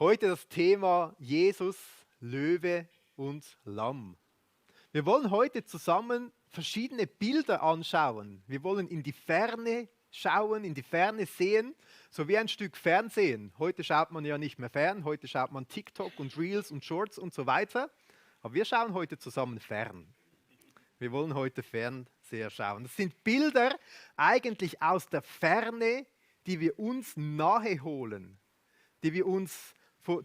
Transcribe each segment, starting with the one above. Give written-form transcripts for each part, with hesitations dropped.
Heute das Thema Jesus, Löwe und Lamm. Wir wollen heute zusammen verschiedene Bilder anschauen. Wir wollen in die Ferne schauen, in die Ferne sehen, so wie ein Stück Fernsehen. Heute schaut man ja nicht mehr fern, heute schaut man TikTok und Reels und Shorts und so weiter. Aber wir schauen heute zusammen fern. Wir wollen heute Fernseher schauen. Das sind Bilder eigentlich aus der Ferne, die wir uns nahe holen, die wir uns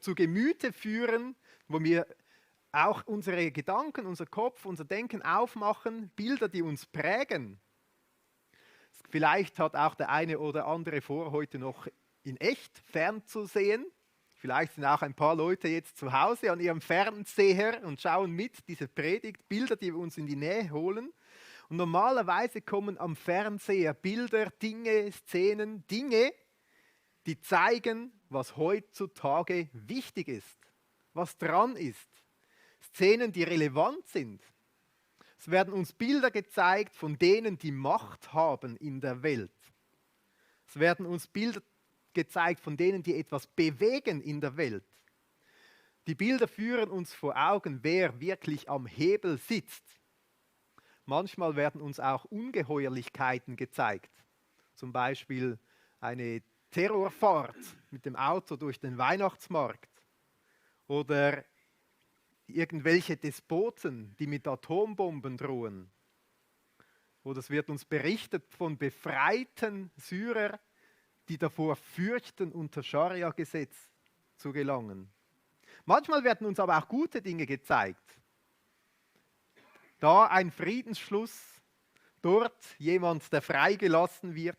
zu Gemüte führen, wo wir auch unsere Gedanken, unser Kopf, unser Denken aufmachen, Bilder, die uns prägen. Vielleicht hat auch der eine oder andere vor, heute noch in echt fernzusehen. Vielleicht sind auch ein paar Leute jetzt zu Hause an ihrem Fernseher und schauen mit diese Predigt, Bilder, die wir uns in die Nähe holen. Und normalerweise kommen am Fernseher Bilder, Dinge, Szenen, Dinge, die zeigen, was heutzutage wichtig ist, was dran ist. Szenen, die relevant sind. Es werden uns Bilder gezeigt von denen, die Macht haben in der Welt. Es werden uns Bilder gezeigt von denen, die etwas bewegen in der Welt. Die Bilder führen uns vor Augen, wer wirklich am Hebel sitzt. Manchmal werden uns auch Ungeheuerlichkeiten gezeigt. Zum Beispiel eine Terrorfahrt mit dem Auto durch den Weihnachtsmarkt oder irgendwelche Despoten, die mit Atombomben drohen. Oder es wird uns berichtet von befreiten Syrern, die davor fürchten, unter Scharia-Gesetz zu gelangen. Manchmal werden uns aber auch gute Dinge gezeigt. Da ein Friedensschluss, dort jemand, der freigelassen wird.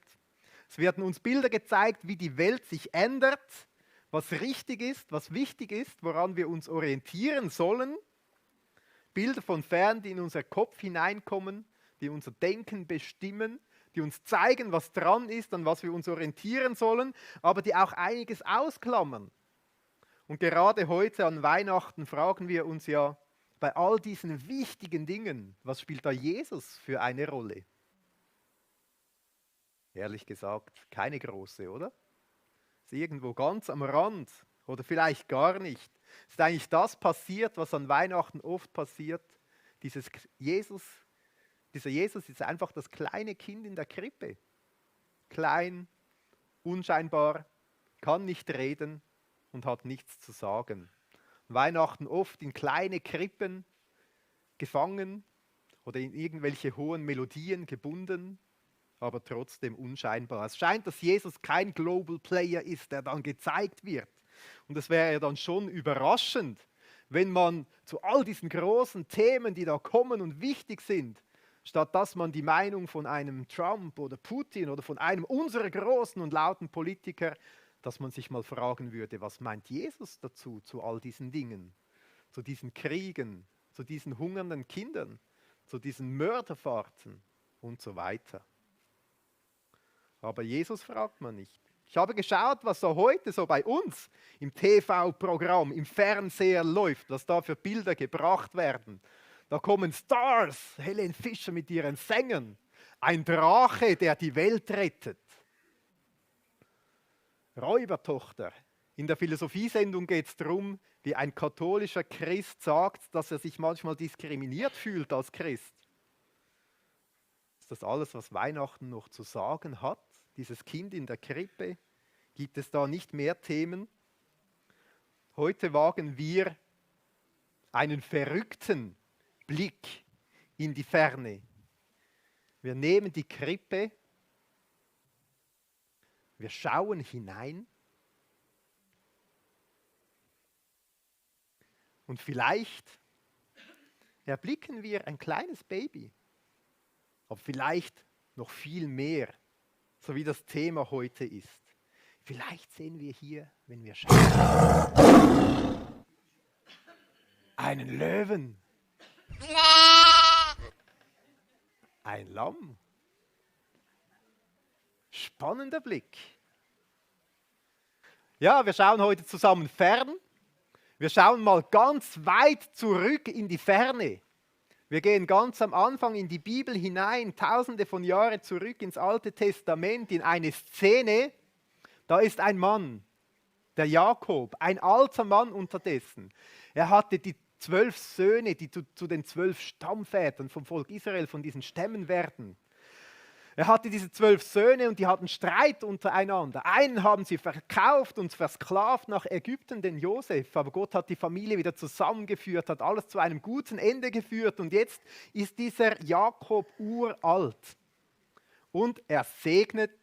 Es werden uns Bilder gezeigt, wie die Welt sich ändert, was richtig ist, was wichtig ist, woran wir uns orientieren sollen. Bilder von fern, die in unser Kopf hineinkommen, die unser Denken bestimmen, die uns zeigen, was dran ist, an was wir uns orientieren sollen, aber die auch einiges ausklammern. Und gerade heute an Weihnachten fragen wir uns ja bei all diesen wichtigen Dingen, was spielt da Jesus für eine Rolle? Ehrlich gesagt, keine große, oder? Ist irgendwo ganz am Rand oder vielleicht gar nicht. Ist eigentlich das passiert, was an Weihnachten oft passiert? Dieser Jesus ist einfach das kleine Kind in der Krippe. Klein, unscheinbar, kann nicht reden und hat nichts zu sagen. Weihnachten oft in kleine Krippen gefangen oder in irgendwelche hohen Melodien gebunden, aber trotzdem unscheinbar. Es scheint, dass Jesus kein Global Player ist, der dann gezeigt wird. Und es wäre ja dann schon überraschend, wenn man zu all diesen großen Themen, die da kommen und wichtig sind, statt dass man die Meinung von einem Trump oder Putin oder von einem unserer großen und lauten Politiker, dass man sich mal fragen würde, was meint Jesus dazu, zu all diesen Dingen, zu diesen Kriegen, zu diesen hungernden Kindern, zu diesen Mörderfahrten und so weiter. Aber Jesus fragt man nicht. Ich habe geschaut, was so heute so bei uns im TV-Programm, im Fernseher läuft, was da für Bilder gebracht werden. Da kommen Stars, Helene Fischer mit ihren Sängern, ein Drache, der die Welt rettet. Räubertochter. In der Philosophiesendung geht es darum, wie ein katholischer Christ sagt, dass er sich manchmal diskriminiert fühlt als Christ. Ist das alles, was Weihnachten noch zu sagen hat? Dieses Kind in der Krippe? Gibt es da nicht mehr Themen? Heute wagen wir einen verrückten Blick in die Ferne. Wir nehmen die Krippe, wir schauen hinein und vielleicht erblicken wir ein kleines Baby, aber vielleicht noch viel mehr, so wie das Thema heute ist. Vielleicht sehen wir hier, wenn wir schauen, einen Löwen, ein Lamm. Spannender Blick. Ja, wir schauen heute zusammen fern. Wir schauen mal ganz weit zurück in die Ferne. Wir gehen ganz am Anfang in die Bibel hinein, tausende von Jahren zurück ins Alte Testament, in eine Szene. Da ist ein Mann, der Jakob, ein alter Mann unterdessen. Er hatte die 12 Söhne, die zu den 12 Stammvätern vom Volk Israel, von diesen Stämmen werden. Er hatte diese 12 Söhne und die hatten Streit untereinander. Einen haben sie verkauft und versklavt nach Ägypten, den Josef. Aber Gott hat die Familie wieder zusammengeführt, hat alles zu einem guten Ende geführt. Und jetzt ist dieser Jakob uralt. Und er segnet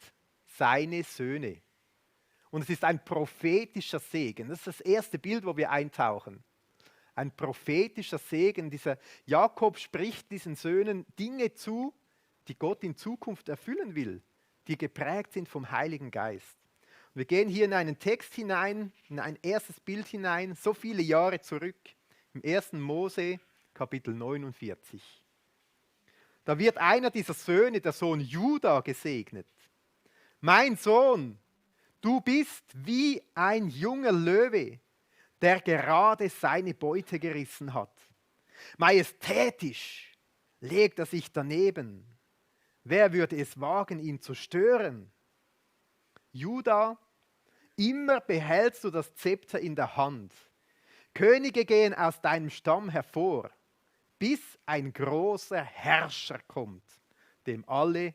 seine Söhne. Und es ist ein prophetischer Segen. Das ist das erste Bild, wo wir eintauchen. Ein prophetischer Segen. Dieser Jakob spricht diesen Söhnen Dinge zu, die Gott in Zukunft erfüllen will, die geprägt sind vom Heiligen Geist. Und wir gehen hier in einen Text hinein, in ein erstes Bild hinein, so viele Jahre zurück, im 1. Mose, Kapitel 49. Da wird einer dieser Söhne, der Sohn Juda, gesegnet. Mein Sohn, du bist wie ein junger Löwe, der gerade seine Beute gerissen hat. Majestätisch legt er sich daneben. Wer würde es wagen, ihn zu stören? Juda, immer behältst du das Zepter in der Hand. Könige gehen aus deinem Stamm hervor, bis ein großer Herrscher kommt, dem alle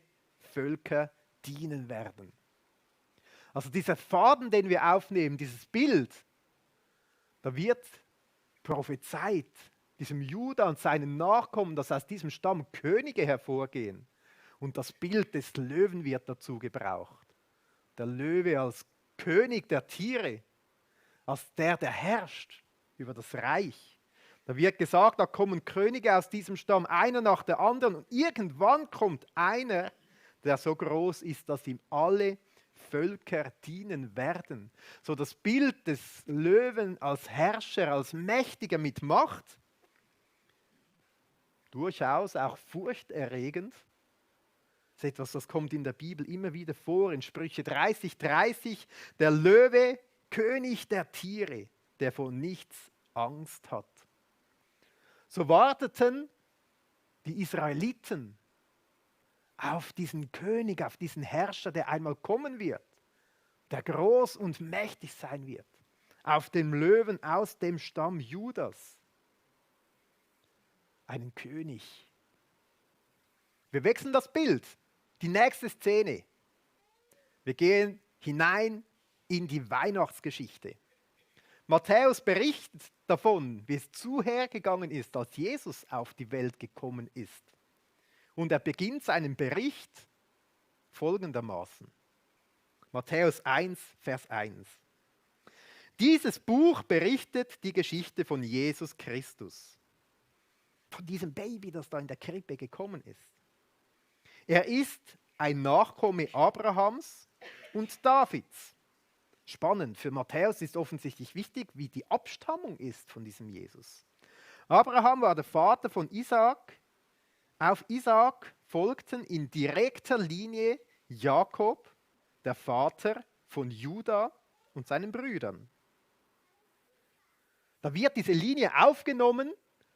Völker dienen werden. Also dieser Faden, den wir aufnehmen, dieses Bild, da wird prophezeit, diesem Juda und seinen Nachkommen, dass aus diesem Stamm Könige hervorgehen. Und das Bild des Löwen wird dazu gebraucht. Der Löwe als König der Tiere, als der herrscht über das Reich. Da wird gesagt, da kommen Könige aus diesem Stamm, einer nach der anderen. Und irgendwann kommt einer, der so groß ist, dass ihm alle Völker dienen werden. So das Bild des Löwen als Herrscher, als Mächtiger mit Macht, durchaus auch furchterregend. Das ist etwas, das kommt in der Bibel immer wieder vor, in Sprüche 30,30, der Löwe, König der Tiere, der vor nichts Angst hat. So warteten die Israeliten auf diesen König, auf diesen Herrscher, der einmal kommen wird, der groß und mächtig sein wird, auf den Löwen aus dem Stamm Judas, einen König. Wir wechseln das Bild. Die nächste Szene. Wir gehen hinein in die Weihnachtsgeschichte. Matthäus berichtet davon, wie es zuhergegangen ist, als Jesus auf die Welt gekommen ist. Und er beginnt seinen Bericht folgendermaßen. Matthäus 1, Vers 1. Dieses Buch berichtet die Geschichte von Jesus Christus. Von diesem Baby, das da in der Krippe gekommen ist. Er ist ein Nachkomme Abrahams und Davids. Spannend, für Matthäus ist offensichtlich wichtig, wie die Abstammung ist von diesem Jesus. Abraham war der Vater von Isaak. Auf Isaak folgten in direkter Linie Jakob, der Vater von Juda und seinen Brüdern. Da wird diese Linie aufgenommen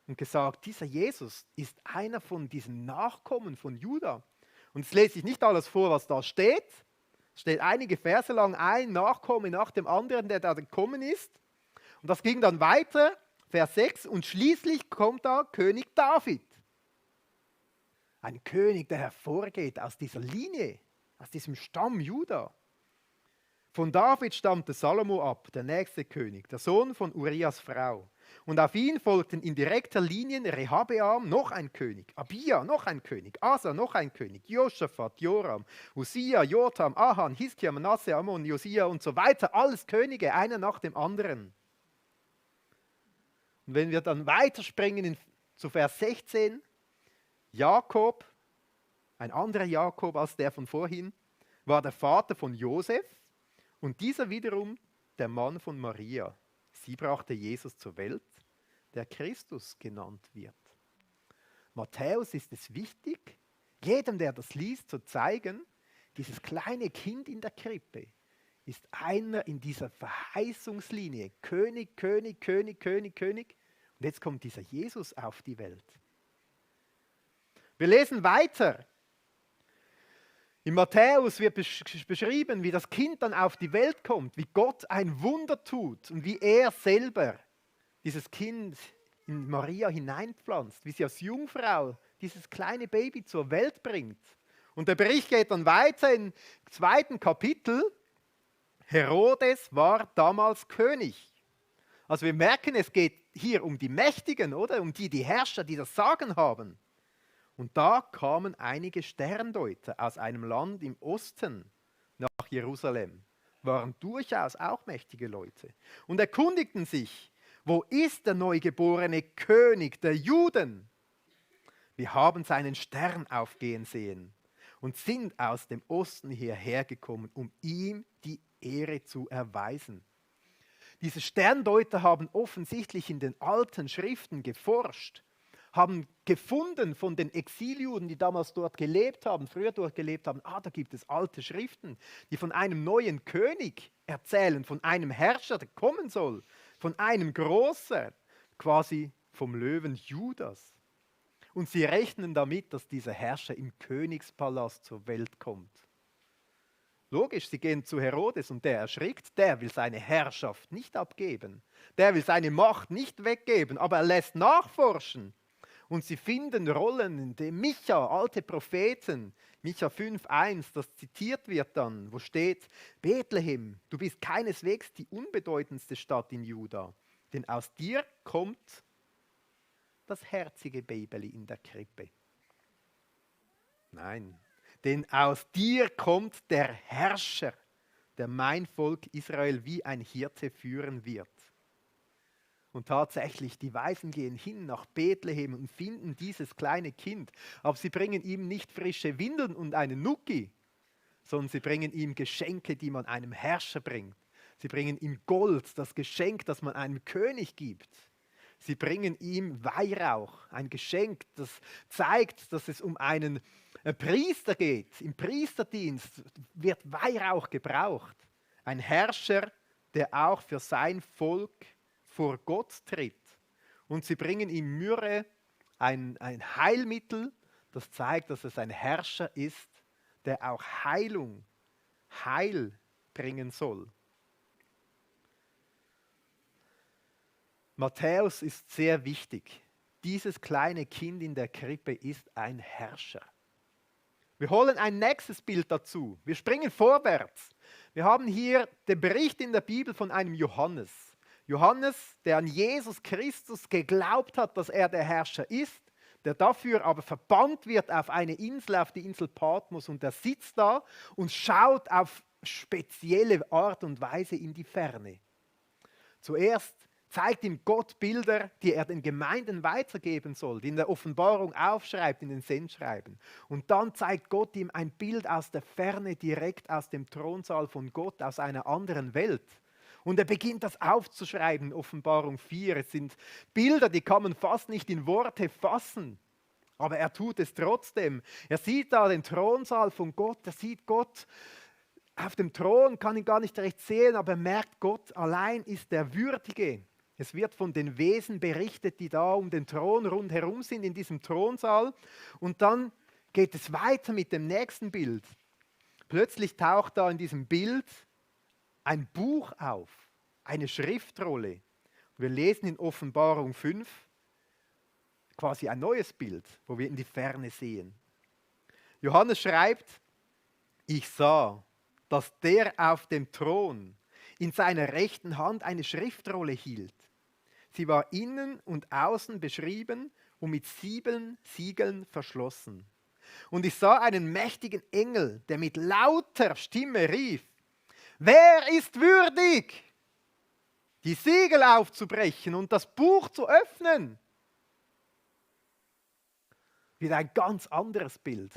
und gesagt, dieser Jesus ist einer von diesen Nachkommen von Juda. Und jetzt lese ich nicht alles vor, was da steht. Es steht einige Verse lang ein Nachkomme nach dem anderen, der da gekommen ist. Und das ging dann weiter, Vers 6, und schließlich kommt da König David. Ein König, der hervorgeht aus dieser Linie, aus diesem Stamm Juda. Von David stammte Salomo ab, der nächste König, der Sohn von Urias Frau. Und auf ihn folgten in direkter Linie Rehabeam, noch ein König, Abia, noch ein König, Asa, noch ein König, Josaphat, Joram, Usia, Jotham, Ahan, Hiskia, Manasse, Ammon, Josia und so weiter. Alles Könige, einer nach dem anderen. Und wenn wir dann weiterspringen zu Vers 16, Jakob, ein anderer Jakob als der von vorhin, war der Vater von Josef und dieser wiederum der Mann von Maria. Sie brachte Jesus zur Welt, der Christus genannt wird. Matthäus ist es wichtig, jedem, der das liest, zu zeigen, dieses kleine Kind in der Krippe ist einer in dieser Verheißungslinie. König, König, König, König, König. Und jetzt kommt dieser Jesus auf die Welt. Wir lesen weiter. In Matthäus wird beschrieben, wie das Kind dann auf die Welt kommt, wie Gott ein Wunder tut und wie er selber dieses Kind in Maria hineinpflanzt, wie sie als Jungfrau dieses kleine Baby zur Welt bringt. Und der Bericht geht dann weiter im 2. Kapitel. Herodes war damals König. Also wir merken, es geht hier um die Mächtigen, oder? Um die Herrscher, die das Sagen haben. Und da kamen einige Sterndeuter aus einem Land im Osten nach Jerusalem, waren durchaus auch mächtige Leute und erkundigten sich, wo ist der neugeborene König der Juden? Wir haben seinen Stern aufgehen sehen und sind aus dem Osten hierher gekommen, um ihm die Ehre zu erweisen. Diese Sterndeuter haben offensichtlich in den alten Schriften geforscht, haben gefunden von den Exiljuden, die damals dort gelebt haben, früher dort gelebt haben, da gibt es alte Schriften, die von einem neuen König erzählen, von einem Herrscher, der kommen soll, von einem Großen, quasi vom Löwen Judas. Und sie rechnen damit, dass dieser Herrscher im Königspalast zur Welt kommt. Logisch, sie gehen zu Herodes und der erschrickt, der will seine Herrschaft nicht abgeben, der will seine Macht nicht weggeben, aber er lässt nachforschen. Und sie finden Rollen in dem Micha, alte Propheten, Micha 5,1, das zitiert wird dann, wo steht, Bethlehem, du bist keineswegs die unbedeutendste Stadt in Juda, denn aus dir kommt das herzige Babyli in der Krippe. Nein, denn aus dir kommt der Herrscher, der mein Volk Israel wie ein Hirte führen wird. Und tatsächlich, die Weisen gehen hin nach Bethlehem und finden dieses kleine Kind. Aber sie bringen ihm nicht frische Windeln und einen Nuki, sondern sie bringen ihm Geschenke, die man einem Herrscher bringt. Sie bringen ihm Gold, das Geschenk, das man einem König gibt. Sie bringen ihm Weihrauch, ein Geschenk, das zeigt, dass es um einen Priester geht. Im Priesterdienst wird Weihrauch gebraucht. Ein Herrscher, der auch für sein Volk vor Gott tritt. Und sie bringen ihm Myrrhe, ein Heilmittel, das zeigt, dass es ein Herrscher ist, der auch Heil bringen soll. Matthäus ist sehr wichtig. Dieses kleine Kind in der Krippe ist ein Herrscher. Wir holen ein nächstes Bild dazu. Wir springen vorwärts. Wir haben hier den Bericht in der Bibel von einem Johannes. Johannes, der an Jesus Christus geglaubt hat, dass er der Herrscher ist, der dafür aber verbannt wird auf eine Insel, auf die Insel Patmos, und er sitzt da und schaut auf spezielle Art und Weise in die Ferne. Zuerst zeigt ihm Gott Bilder, die er den Gemeinden weitergeben soll, die in der Offenbarung aufschreibt, in den Sendschreiben. Und dann zeigt Gott ihm ein Bild aus der Ferne, direkt aus dem Thronsaal von Gott, aus einer anderen Welt. Und er beginnt das aufzuschreiben, in Offenbarung 4. Es sind Bilder, die kann man fast nicht in Worte fassen. Aber er tut es trotzdem. Er sieht da den Thronsaal von Gott, er sieht Gott auf dem Thron, kann ihn gar nicht recht sehen, aber er merkt, Gott allein ist der Würdige. Es wird von den Wesen berichtet, die da um den Thron rundherum sind, in diesem Thronsaal. Und dann geht es weiter mit dem nächsten Bild. Plötzlich taucht da in diesem Bild ein Buch auf, eine Schriftrolle. Wir lesen in Offenbarung 5 quasi ein neues Bild, wo wir in die Ferne sehen. Johannes schreibt, ich sah, dass der auf dem Thron in seiner rechten Hand eine Schriftrolle hielt. Sie war innen und außen beschrieben und mit 7 Siegeln verschlossen. Und ich sah einen mächtigen Engel, der mit lauter Stimme rief, wer ist würdig, die Siegel aufzubrechen und das Buch zu öffnen? Wieder ein ganz anderes Bild.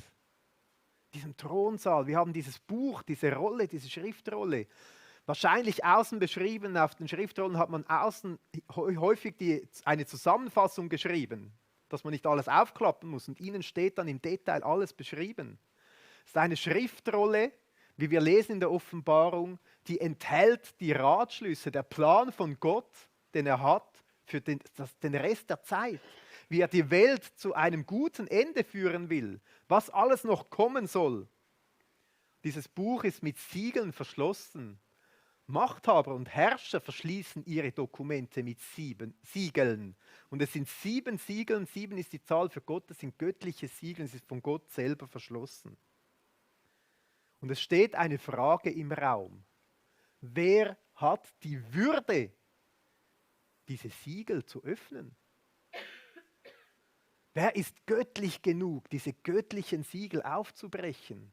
Diesem Thronsaal, wir haben dieses Buch, diese Rolle, diese Schriftrolle. Wahrscheinlich außen beschrieben, auf den Schriftrollen hat man außen häufig eine Zusammenfassung geschrieben, dass man nicht alles aufklappen muss. Und innen steht dann im Detail alles beschrieben. Es ist eine Schriftrolle, wie wir lesen in der Offenbarung, die enthält die Ratschlüsse, der Plan von Gott, den er hat für den Rest der Zeit. Wie er die Welt zu einem guten Ende führen will, was alles noch kommen soll. Dieses Buch ist mit Siegeln verschlossen. Machthaber und Herrscher verschließen ihre Dokumente mit 7 Siegeln. Und es sind 7 Siegeln. 7 ist die Zahl für Gott. Das sind göttliche Siegel. Es ist von Gott selber verschlossen. Und es steht eine Frage im Raum. Wer hat die Würde, diese Siegel zu öffnen? Wer ist göttlich genug, diese göttlichen Siegel aufzubrechen?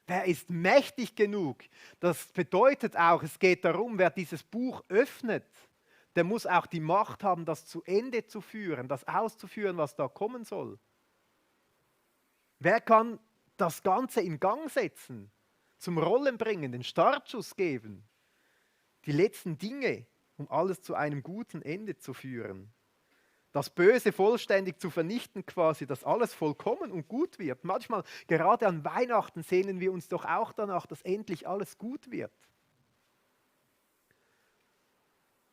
Wer ist mächtig genug? Das bedeutet auch, es geht darum, wer dieses Buch öffnet, der muss auch die Macht haben, das zu Ende zu führen, das auszuführen, was da kommen soll. Wer kann das Ganze in Gang setzen, zum Rollen bringen, den Startschuss geben, die letzten Dinge, um alles zu einem guten Ende zu führen? Das Böse vollständig zu vernichten quasi, dass alles vollkommen und gut wird. Manchmal, gerade an Weihnachten, sehnen wir uns doch auch danach, dass endlich alles gut wird.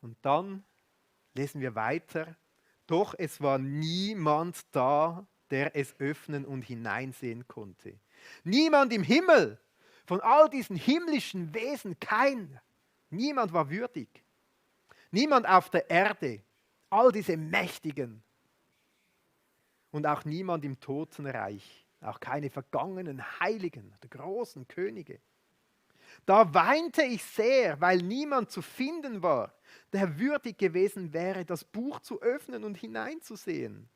Und dann lesen wir weiter. Doch es war niemand da, der es öffnen und hineinsehen konnte. Niemand im Himmel, von all diesen himmlischen Wesen, keiner. Niemand war würdig. Niemand auf der Erde. All diese Mächtigen und auch niemand im Totenreich, auch keine vergangenen Heiligen, der großen Könige. Da weinte ich sehr, weil niemand zu finden war, der würdig gewesen wäre, das Buch zu öffnen und hineinzusehen.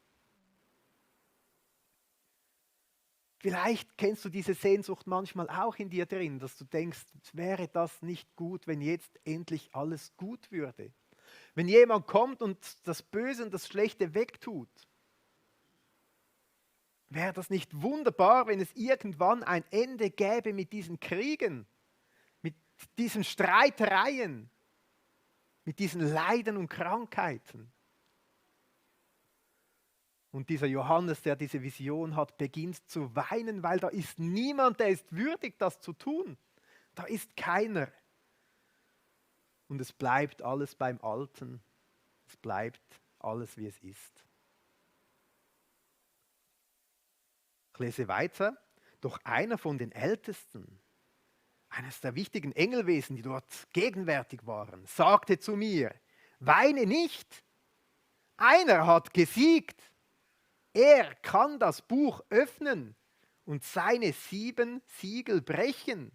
Vielleicht kennst du diese Sehnsucht manchmal auch in dir drin, dass du denkst, wäre das nicht gut, wenn jetzt endlich alles gut würde? Wenn jemand kommt und das Böse und das Schlechte wegtut, wäre das nicht wunderbar, wenn es irgendwann ein Ende gäbe mit diesen Kriegen, mit diesen Streitereien, mit diesen Leiden und Krankheiten? Und dieser Johannes, der diese Vision hat, beginnt zu weinen, weil da ist niemand, der ist würdig, das zu tun. Da ist keiner. Und es bleibt alles beim Alten. Es bleibt alles, wie es ist. Ich lese weiter. Doch einer von den Ältesten, eines der wichtigen Engelwesen, die dort gegenwärtig waren, sagte zu mir, weine nicht. Einer hat gesiegt. Er kann das Buch öffnen und seine 7 Siegel brechen.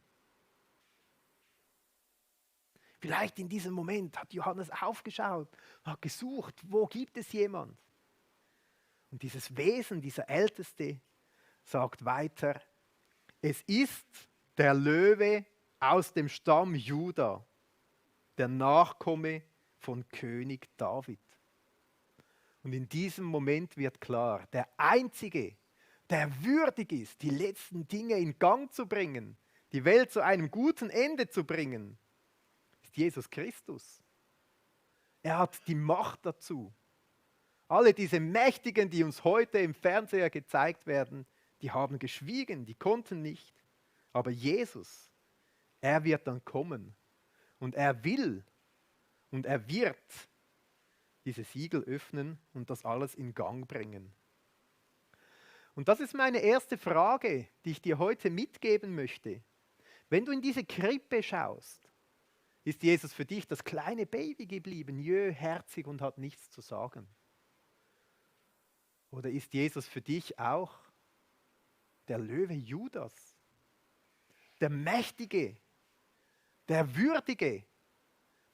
Vielleicht in diesem Moment hat Johannes aufgeschaut, hat gesucht, wo gibt es jemand? Und dieses Wesen, dieser Älteste, sagt weiter, es ist der Löwe aus dem Stamm Juda, der Nachkomme von König David. Und in diesem Moment wird klar, der Einzige, der würdig ist, die letzten Dinge in Gang zu bringen, die Welt zu einem guten Ende zu bringen, ist Jesus Christus. Er hat die Macht dazu. Alle diese Mächtigen, die uns heute im Fernseher gezeigt werden, die haben geschwiegen, die konnten nicht. Aber Jesus, er wird dann kommen und er will und er wird diese Siegel öffnen und das alles in Gang bringen. Und das ist meine erste Frage, die ich dir heute mitgeben möchte. Wenn du in diese Krippe schaust, ist Jesus für dich das kleine Baby geblieben, herzig und hat nichts zu sagen? Oder ist Jesus für dich auch der Löwe Judas, der Mächtige, der Würdige,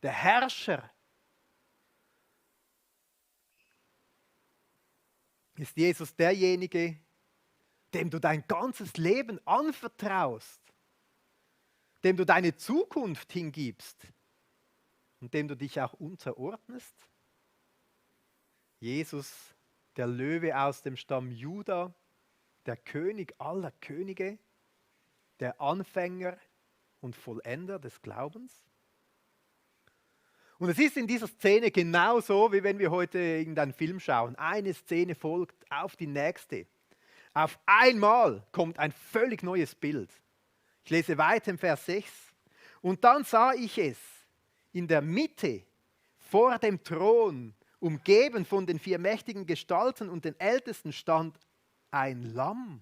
der Herrscher? Ist Jesus derjenige, dem du dein ganzes Leben anvertraust, dem du deine Zukunft hingibst und dem du dich auch unterordnest? Jesus, der Löwe aus dem Stamm Juda, der König aller Könige, der Anfänger und Vollender des Glaubens. Und es ist in dieser Szene genauso, wie wenn wir heute irgendeinen Film schauen. Eine Szene folgt auf die nächste. Auf einmal kommt ein völlig neues Bild. Ich lese weiter im Vers 6. Und dann sah ich es in der Mitte vor dem Thron, umgeben von den 4 mächtigen Gestalten und den Ältesten, stand ein Lamm.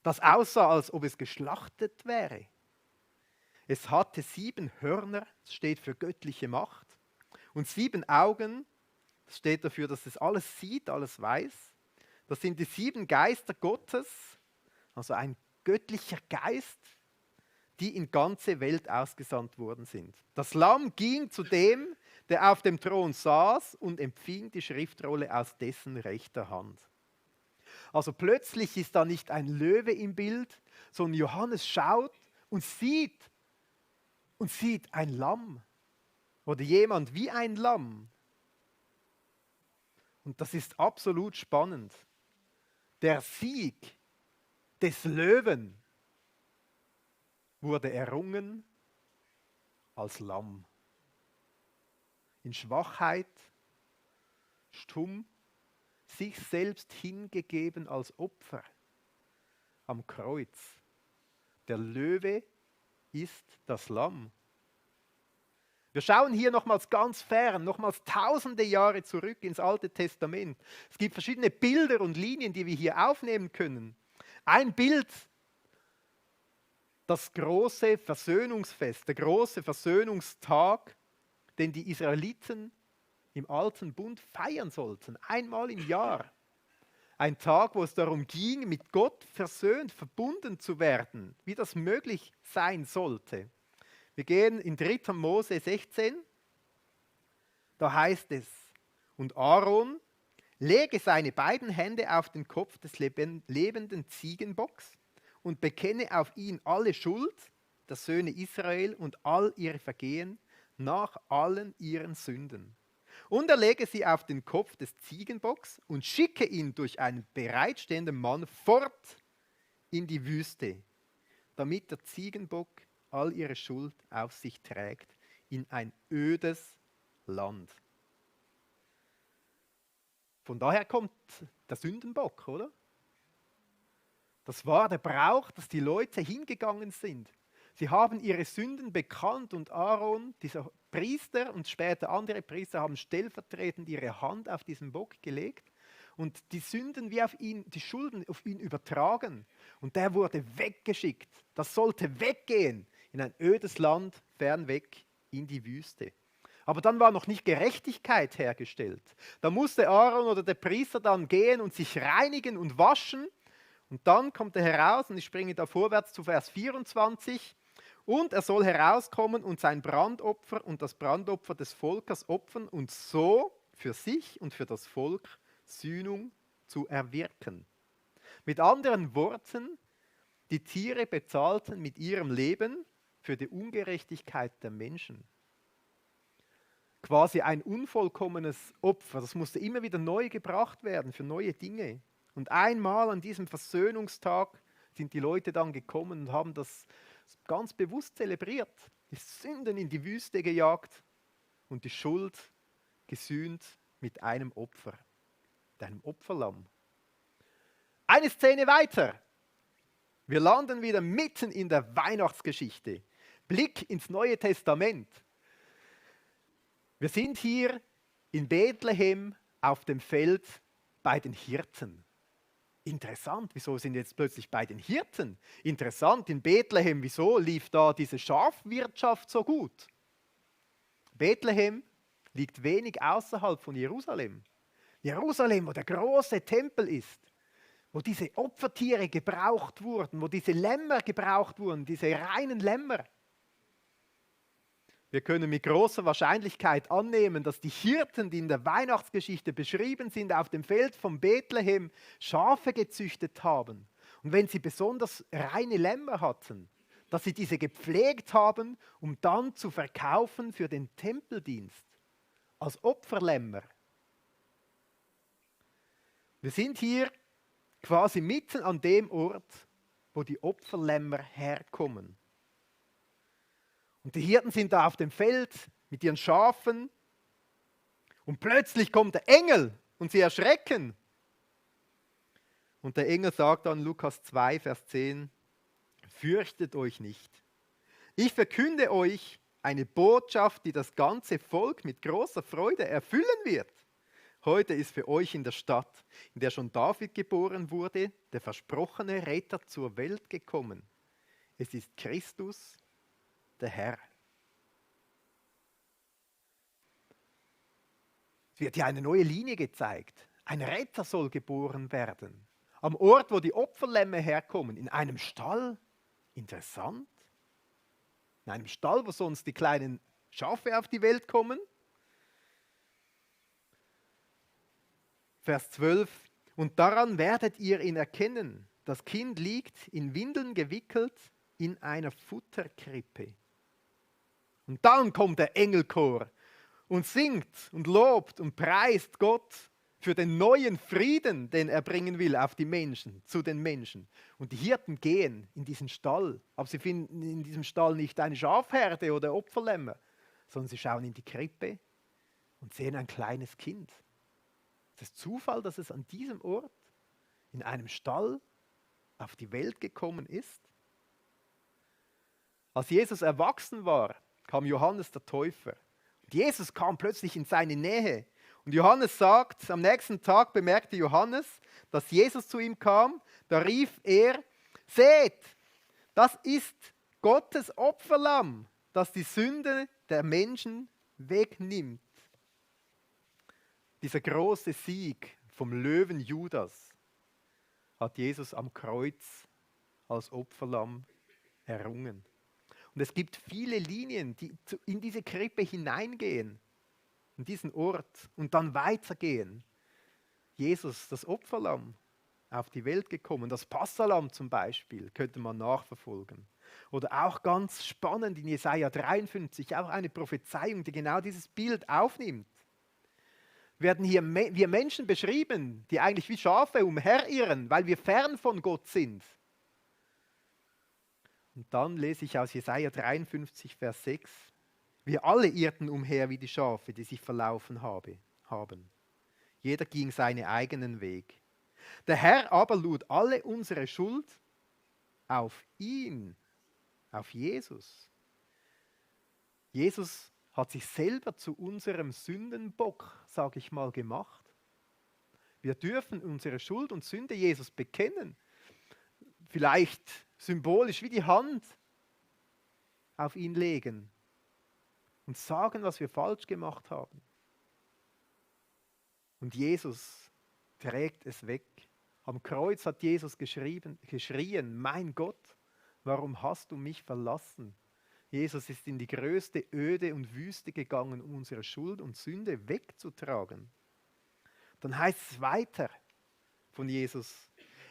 das aussah, als ob es geschlachtet wäre. Es hatte 7 Hörner, das steht für göttliche Macht, und 7 Augen, das steht dafür, dass es alles sieht, alles weiß. Das sind die 7 Geister Gottes, also ein göttlicher Geist, die in ganze Welt ausgesandt worden sind. Das Lamm ging zu dem, der auf dem Thron saß, und empfing die Schriftrolle aus dessen rechter Hand. Also plötzlich ist da nicht ein Löwe im Bild, sondern Johannes schaut und sieht ein Lamm oder jemand wie ein Lamm. Und das ist absolut spannend. Der Sieg des Löwen wurde errungen als Lamm. In Schwachheit, stumm, sich selbst hingegeben als Opfer am Kreuz. Der Löwe ist das Lamm. Wir schauen hier nochmals ganz fern, nochmals tausende Jahre zurück ins Alte Testament. Es gibt verschiedene Bilder und Linien, die wir hier aufnehmen können. Ein Bild, das große Versöhnungsfest, der große Versöhnungstag, den die Israeliten im Alten Bund feiern sollten, einmal im Jahr. Ein Tag, wo es darum ging, mit Gott versöhnt, verbunden zu werden, wie das möglich sein sollte. Wir gehen in 3. Mose 16, da heißt es, und Aaron lege seine beiden Hände auf den Kopf des lebenden Ziegenbocks und bekenne auf ihn alle Schuld der Söhne Israel und all ihre Vergehen nach allen ihren Sünden. Und er lege sie auf den Kopf des Ziegenbocks und schicke ihn durch einen bereitstehenden Mann fort in die Wüste, damit der Ziegenbock all ihre Schuld auf sich trägt in ein ödes Land. Von daher kommt der Sündenbock, oder? Das war der Brauch, dass die Leute hingegangen sind. Sie haben ihre Sünden bekannt und Aaron, dieser Priester und später andere Priester, haben stellvertretend ihre Hand auf diesen Bock gelegt und die Sünden wie auf ihn, die Schulden auf ihn übertragen. Und der wurde weggeschickt. Das sollte weggehen in ein ödes Land, fernweg in die Wüste. Aber dann war noch nicht Gerechtigkeit hergestellt. Da musste Aaron oder der Priester dann gehen und sich reinigen und waschen. Und dann kommt er heraus, und ich springe da vorwärts zu Vers 24, und er soll herauskommen und sein Brandopfer und das Brandopfer des Volkes opfern und so für sich und für das Volk Sühnung zu erwirken. Mit anderen Worten, die Tiere bezahlten mit ihrem Leben für die Ungerechtigkeit der Menschen. Quasi ein unvollkommenes Opfer, das musste immer wieder neu gebracht werden für neue Dinge. Und einmal an diesem Versöhnungstag sind die Leute dann gekommen und haben das ganz bewusst zelebriert, die Sünden in die Wüste gejagt und die Schuld gesühnt mit einem Opfer, mit einem Opferlamm. Eine Szene weiter. Wir landen wieder mitten in der Weihnachtsgeschichte. Blick ins Neue Testament. Wir sind hier in Bethlehem auf dem Feld bei den Hirten. Interessant, wieso sind jetzt plötzlich bei den Hirten? Interessant, in Bethlehem, wieso lief da diese Schafwirtschaft so gut? Bethlehem liegt wenig außerhalb von Jerusalem. Jerusalem, wo der große Tempel ist, wo diese Opfertiere gebraucht wurden, wo diese Lämmer gebraucht wurden, diese reinen Lämmer. Wir können mit großer Wahrscheinlichkeit annehmen, dass die Hirten, die in der Weihnachtsgeschichte beschrieben sind, auf dem Feld von Bethlehem Schafe gezüchtet haben. Und wenn sie besonders reine Lämmer hatten, dass sie diese gepflegt haben, um dann zu verkaufen für den Tempeldienst, als Opferlämmer. Wir sind hier quasi mitten an dem Ort, wo die Opferlämmer herkommen. Und die Hirten sind da auf dem Feld mit ihren Schafen und plötzlich kommt der Engel und sie erschrecken. Und der Engel sagt dann Lukas 2, Vers 10, fürchtet euch nicht. Ich verkünde euch eine Botschaft, die das ganze Volk mit großer Freude erfüllen wird. Heute ist für euch in der Stadt, in der schon David geboren wurde, der versprochene Retter zur Welt gekommen. Es ist Christus, der Herr. Es wird hier eine neue Linie gezeigt. Ein Retter soll geboren werden. Am Ort, wo die Opferlämme herkommen, in einem Stall. Interessant. In einem Stall, wo sonst die kleinen Schafe auf die Welt kommen. Vers 12. Und daran werdet ihr ihn erkennen. Das Kind liegt in Windeln gewickelt in einer Futterkrippe. Und dann kommt der Engelchor und singt und lobt und preist Gott für den neuen Frieden, den er bringen will auf die Menschen, zu den Menschen. Und die Hirten gehen in diesen Stall, aber sie finden in diesem Stall nicht eine Schafherde oder Opferlämmer, sondern sie schauen in die Krippe und sehen ein kleines Kind. Es ist Zufall, dass es an diesem Ort, in einem Stall, auf die Welt gekommen ist. Als Jesus erwachsen war, kam Johannes der Täufer. Und Jesus kam plötzlich in seine Nähe. Und Johannes sagt, am nächsten Tag bemerkte Johannes, dass Jesus zu ihm kam. Da rief er, seht, das ist Gottes Opferlamm, das die Sünde der Menschen wegnimmt. Dieser große Sieg vom Löwen Judas hat Jesus am Kreuz als Opferlamm errungen. Und es gibt viele Linien, die in diese Krippe hineingehen, in diesen Ort und dann weitergehen. Jesus, das Opferlamm, auf die Welt gekommen, das Passahlamm zum Beispiel, könnte man nachverfolgen. Oder auch ganz spannend in Jesaja 53, auch eine Prophezeiung, die genau dieses Bild aufnimmt. Werden hier wir Menschen beschrieben, die eigentlich wie Schafe umherirren, weil wir fern von Gott sind. Und dann lese ich aus Jesaja 53, Vers 6. Wir alle irrten umher wie die Schafe, die sich verlaufen haben. Jeder ging seinen eigenen Weg. Der Herr aber lud alle unsere Schuld auf ihn, auf Jesus. Jesus hat sich selber zu unserem Sündenbock, sage ich mal, gemacht. Wir dürfen unsere Schuld und Sünde Jesus bekennen. Vielleicht symbolisch wie die Hand auf ihn legen und sagen, was wir falsch gemacht haben. Und Jesus trägt es weg. Am Kreuz hat Jesus geschrien, mein Gott, warum hast du mich verlassen? Jesus ist in die größte Öde und Wüste gegangen, um unsere Schuld und Sünde wegzutragen. Dann heißt es weiter von Jesus,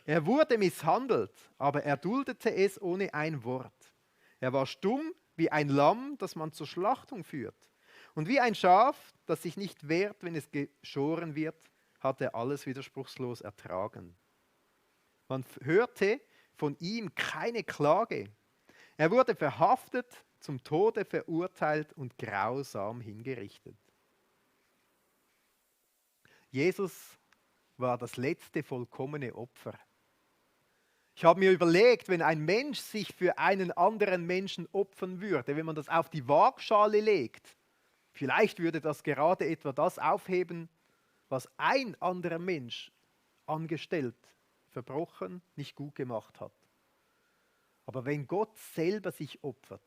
er wurde misshandelt, aber er duldete es ohne ein Wort. Er war stumm wie ein Lamm, das man zur Schlachtung führt. Und wie ein Schaf, das sich nicht wehrt, wenn es geschoren wird, hat er alles widerspruchslos ertragen. Man hörte von ihm keine Klage. Er wurde verhaftet, zum Tode verurteilt und grausam hingerichtet. Jesus war das letzte vollkommene Opfer. Ich habe mir überlegt, wenn ein Mensch sich für einen anderen Menschen opfern würde, wenn man das auf die Waagschale legt, vielleicht würde das gerade etwa das aufheben, was ein anderer Mensch angestellt, verbrochen, nicht gut gemacht hat. Aber wenn Gott selber sich opfert,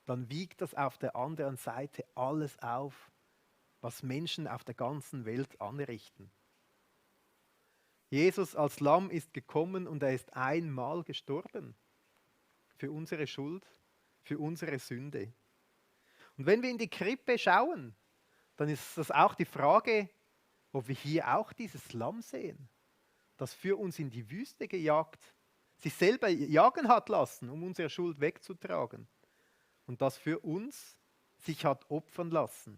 dann wiegt das auf der anderen Seite alles auf, was Menschen auf der ganzen Welt anrichten. Jesus als Lamm ist gekommen und er ist einmal gestorben für unsere Schuld, für unsere Sünde. Und wenn wir in die Krippe schauen, dann ist das auch die Frage, ob wir hier auch dieses Lamm sehen, das für uns in die Wüste gejagt, sich selber jagen hat lassen, um unsere Schuld wegzutragen. Und das für uns sich hat opfern lassen,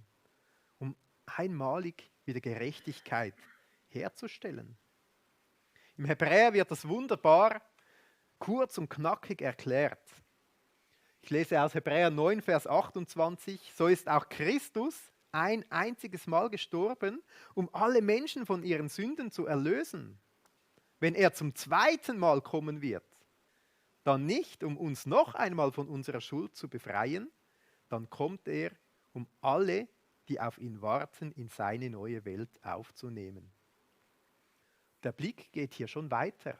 um einmalig wieder Gerechtigkeit herzustellen. Im Hebräer wird das wunderbar kurz und knackig erklärt. Ich lese aus Hebräer 9, Vers 28. So ist auch Christus ein einziges Mal gestorben, um alle Menschen von ihren Sünden zu erlösen. Wenn er zum zweiten Mal kommen wird, dann nicht, um uns noch einmal von unserer Schuld zu befreien, dann kommt er, um alle, die auf ihn warten, in seine neue Welt aufzunehmen. Der Blick geht hier schon weiter.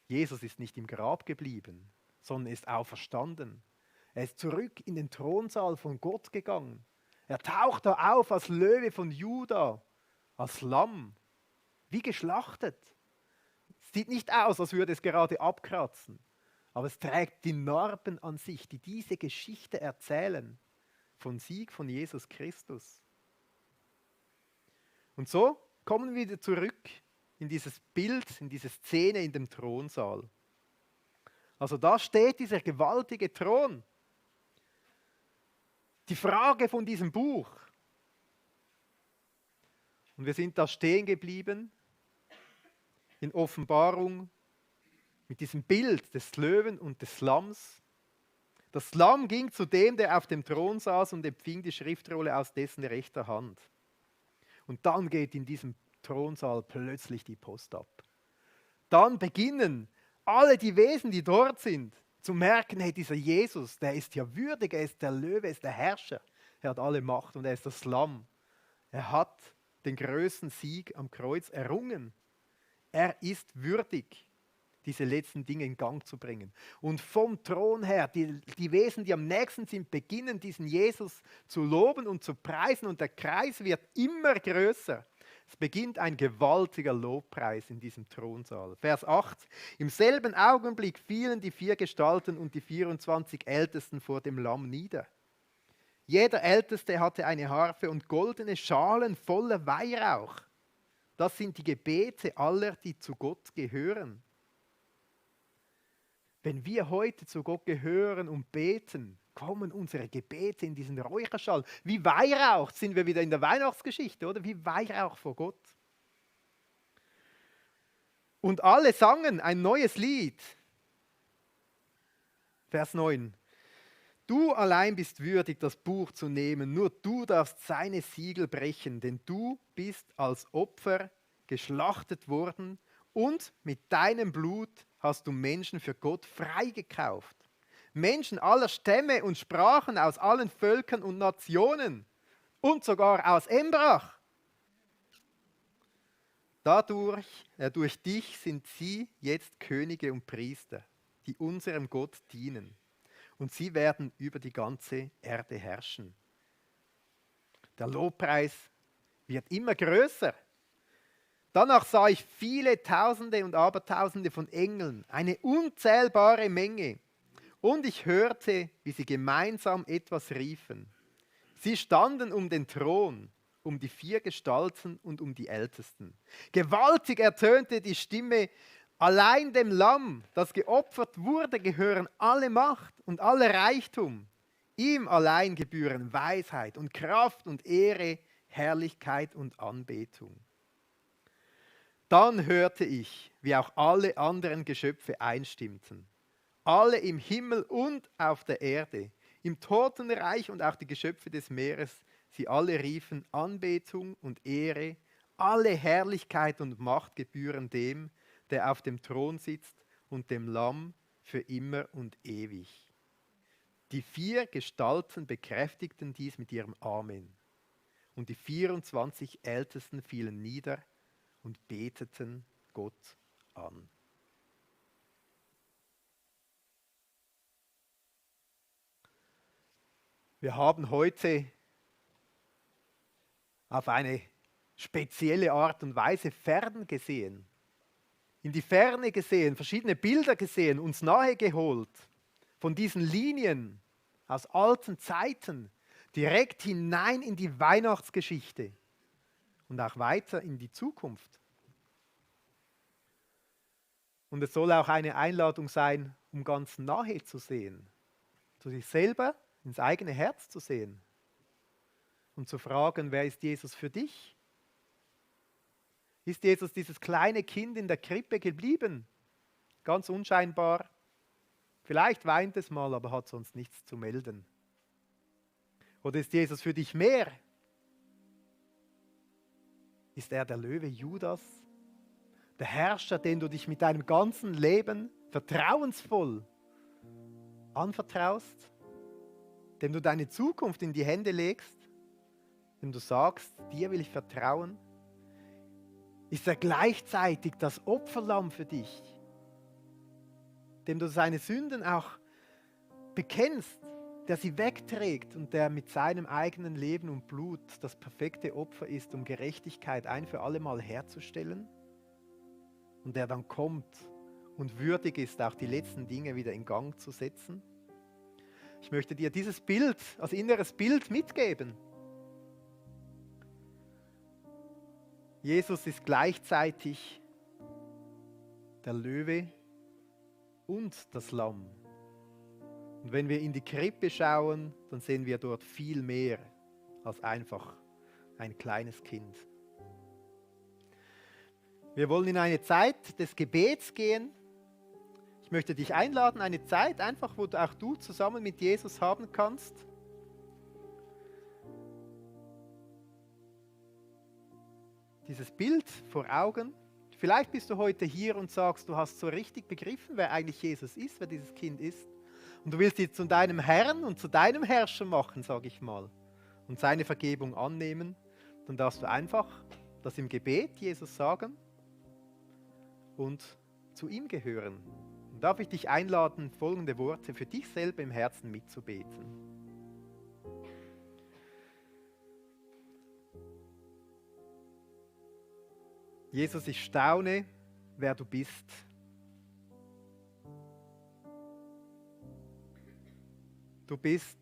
Jesus ist nicht im Grab geblieben, sondern ist auferstanden. Er ist zurück in den Thronsaal von Gott gegangen. Er taucht da auf als Löwe von Juda, als Lamm, wie geschlachtet. Es sieht nicht aus, als würde es gerade abkratzen, aber es trägt die Narben an sich, die diese Geschichte erzählen von Sieg von Jesus Christus. Und so kommen wir wieder zurück in dieses Bild, in diese Szene in dem Thronsaal. Also da steht dieser gewaltige Thron. Die Frage von diesem Buch. Und wir sind da stehen geblieben in Offenbarung mit diesem Bild des Löwen und des Lamms. Das Lamm ging zu dem, der auf dem Thron saß und empfing die Schriftrolle aus dessen rechter Hand. Und dann geht in diesem Thronsaal plötzlich die Post ab. Dann beginnen alle die Wesen, die dort sind, zu merken, hey, dieser Jesus, der ist ja würdig, er ist der Löwe, er ist der Herrscher. Er hat alle Macht und er ist das Lamm. Er hat den größten Sieg am Kreuz errungen. Er ist würdig, diese letzten Dinge in Gang zu bringen. Und vom Thron her, die Wesen, die am nächsten sind, beginnen diesen Jesus zu loben und zu preisen und der Kreis wird immer größer. Es beginnt ein gewaltiger Lobpreis in diesem Thronsaal. Vers 8. Im selben Augenblick fielen die 4 Gestalten und die 24 Ältesten vor dem Lamm nieder. Jeder Älteste hatte eine Harfe und goldene Schalen voller Weihrauch. Das sind die Gebete aller, die zu Gott gehören. Wenn wir heute zu Gott gehören und beten, kommen unsere Gebete in diesen Räucherschall. Wie Weihrauch, sind wir wieder in der Weihnachtsgeschichte, oder? Wie Weihrauch vor Gott. Und alle sangen ein neues Lied. Vers 9. Du allein bist würdig, das Buch zu nehmen, nur du darfst seine Siegel brechen, denn du bist als Opfer geschlachtet worden und mit deinem Blut hast du Menschen für Gott freigekauft. Menschen aller Stämme und Sprachen aus allen Völkern und Nationen und sogar aus Embrach. Durch dich sind sie jetzt Könige und Priester, die unserem Gott dienen. Und sie werden über die ganze Erde herrschen. Der Lobpreis wird immer größer. Danach sah ich viele Tausende und Abertausende von Engeln, eine unzählbare Menge. Und ich hörte, wie sie gemeinsam etwas riefen. Sie standen um den Thron, um die 4 Gestalten und um die Ältesten. Gewaltig ertönte die Stimme: Allein dem Lamm, das geopfert wurde, gehören alle Macht und alle Reichtum. Ihm allein gebühren Weisheit und Kraft und Ehre, Herrlichkeit und Anbetung. Dann hörte ich, wie auch alle anderen Geschöpfe einstimmten. Alle im Himmel und auf der Erde, im Totenreich und auch die Geschöpfe des Meeres, sie alle riefen: Anbetung und Ehre, alle Herrlichkeit und Macht gebühren dem, der auf dem Thron sitzt und dem Lamm für immer und ewig. Die 4 Gestalten bekräftigten dies mit ihrem Amen. Und die 24 Ältesten fielen nieder und beteten Gott an. Wir haben heute auf eine spezielle Art und Weise fern gesehen, in die Ferne gesehen, verschiedene Bilder gesehen, uns nahe geholt von diesen Linien aus alten Zeiten direkt hinein in die Weihnachtsgeschichte und auch weiter in die Zukunft. Und es soll auch eine Einladung sein, um ganz nahe zu sehen, zu sich selber ins eigene Herz zu sehen und zu fragen, wer ist Jesus für dich? Ist Jesus dieses kleine Kind in der Krippe geblieben? Ganz unscheinbar. Vielleicht weint es mal, aber hat sonst nichts zu melden. Oder ist Jesus für dich mehr? Ist er der Löwe Judas? Der Herrscher, den du dich mit deinem ganzen Leben vertrauensvoll anvertraust? Dem du deine Zukunft in die Hände legst? dem du sagst, dir will ich vertrauen, ist er gleichzeitig das Opferlamm für dich, dem du seine Sünden auch bekennst, der sie wegträgt und der mit seinem eigenen Leben und Blut das perfekte Opfer ist, um Gerechtigkeit ein für alle Mal herzustellen und der dann kommt und würdig ist, auch die letzten Dinge wieder in Gang zu setzen. Ich möchte dir dieses Bild, als inneres Bild mitgeben. Jesus ist gleichzeitig der Löwe und das Lamm. Und wenn wir in die Krippe schauen, dann sehen wir dort viel mehr als einfach ein kleines Kind. Wir wollen in eine Zeit des Gebets gehen. Ich möchte dich einladen, eine Zeit einfach, wo auch du zusammen mit Jesus haben kannst. Dieses Bild vor Augen. Vielleicht bist du heute hier und sagst, du hast so richtig begriffen, wer eigentlich Jesus ist, wer dieses Kind ist. Und du willst ihn zu deinem Herrn und zu deinem Herrscher machen, sage ich mal. Und seine Vergebung annehmen. Dann darfst du einfach das im Gebet Jesus sagen und zu ihm gehören. Dann darf ich dich einladen, folgende Worte für dich selber im Herzen mitzubeten. Jesus, ich staune, wer du bist. Du bist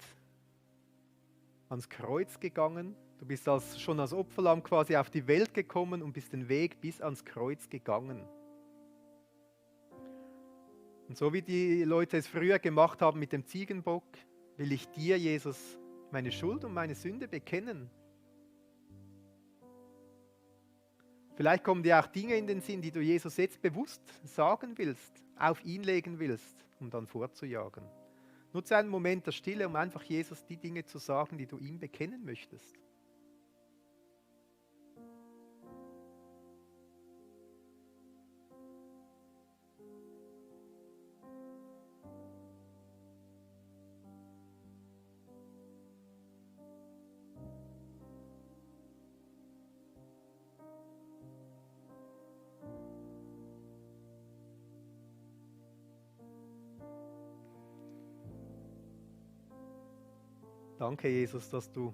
ans Kreuz gegangen, du bist schon als Opferlamm quasi auf die Welt gekommen und bist den Weg bis ans Kreuz gegangen. Und so wie die Leute es früher gemacht haben mit dem Ziegenbock, will ich dir, Jesus, meine Schuld und meine Sünde bekennen. Vielleicht kommen dir auch Dinge in den Sinn, die du Jesus jetzt bewusst sagen willst, auf ihn legen willst, um dann fortzujagen. Nutze einen Moment der Stille, um einfach Jesus die Dinge zu sagen, die du ihm bekennen möchtest. Danke, Jesus, dass du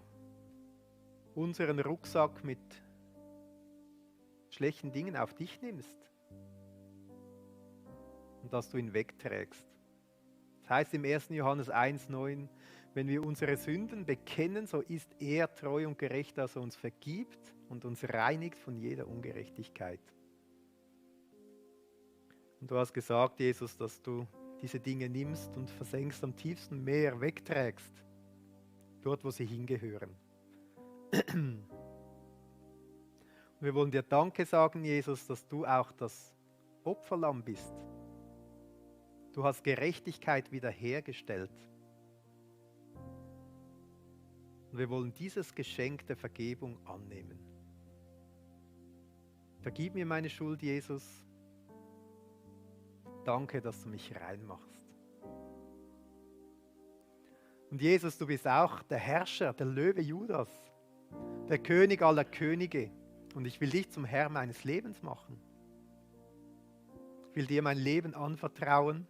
unseren Rucksack mit schlechten Dingen auf dich nimmst und dass du ihn wegträgst. Das heißt im 1. Johannes 1,9, wenn wir unsere Sünden bekennen, so ist er treu und gerecht, dass er uns vergibt und uns reinigt von jeder Ungerechtigkeit. Und du hast gesagt, Jesus, dass du diese Dinge nimmst und versenkst am tiefsten Meer, wegträgst, dort, wo sie hingehören. Und wir wollen dir Danke sagen, Jesus, dass du auch das Opferlamm bist. Du hast Gerechtigkeit wiederhergestellt. Und wir wollen dieses Geschenk der Vergebung annehmen. Vergib mir meine Schuld, Jesus. Danke, dass du mich reinmachst. Und Jesus, du bist auch der Herrscher, der Löwe Judas, der König aller Könige. Und ich will dich zum Herrn meines Lebens machen. Ich will dir mein Leben anvertrauen.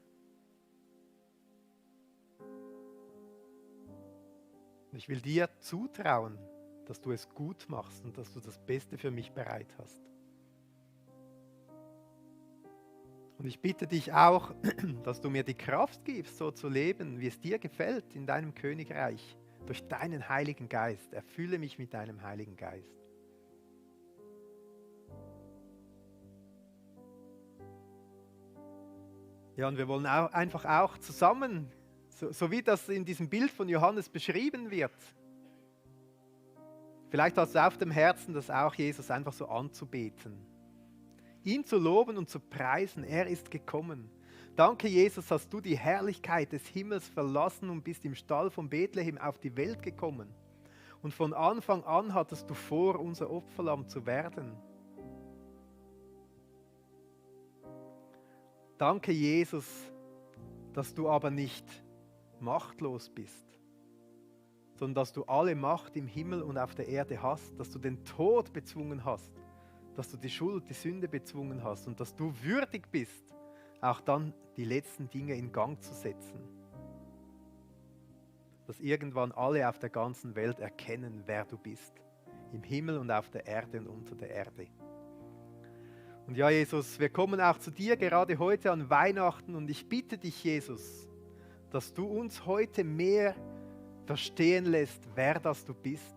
Und ich will dir zutrauen, dass du es gut machst und dass du das Beste für mich bereit hast. Und ich bitte dich auch, dass du mir die Kraft gibst, so zu leben, wie es dir gefällt in deinem Königreich, durch deinen Heiligen Geist. Erfülle mich mit deinem Heiligen Geist. Ja, und wir wollen einfach auch zusammen, so wie das in diesem Bild von Johannes beschrieben wird, vielleicht hast du auf dem Herzen, das auch Jesus einfach so anzubeten. Ihn zu loben und zu preisen, er ist gekommen. Danke, Jesus, hast du die Herrlichkeit des Himmels verlassen und bist im Stall von Bethlehem auf die Welt gekommen. Und von Anfang an hattest du vor, unser Opferlamm zu werden. Danke, Jesus, dass du aber nicht machtlos bist, sondern dass du alle Macht im Himmel und auf der Erde hast, dass du den Tod bezwungen hast, dass du die Schuld, die Sünde bezwungen hast und dass du würdig bist, auch dann die letzten Dinge in Gang zu setzen. Dass irgendwann alle auf der ganzen Welt erkennen, wer du bist, im Himmel und auf der Erde und unter der Erde. Und ja, Jesus, wir kommen auch zu dir gerade heute an Weihnachten und ich bitte dich, Jesus, dass du uns heute mehr verstehen lässt, wer das du bist.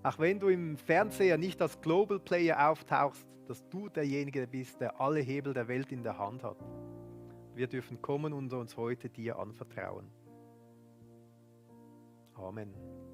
Auch wenn du im Fernseher nicht als Global Player auftauchst, dass du derjenige bist, der alle Hebel der Welt in der Hand hat. Wir dürfen kommen und uns heute dir anvertrauen. Amen.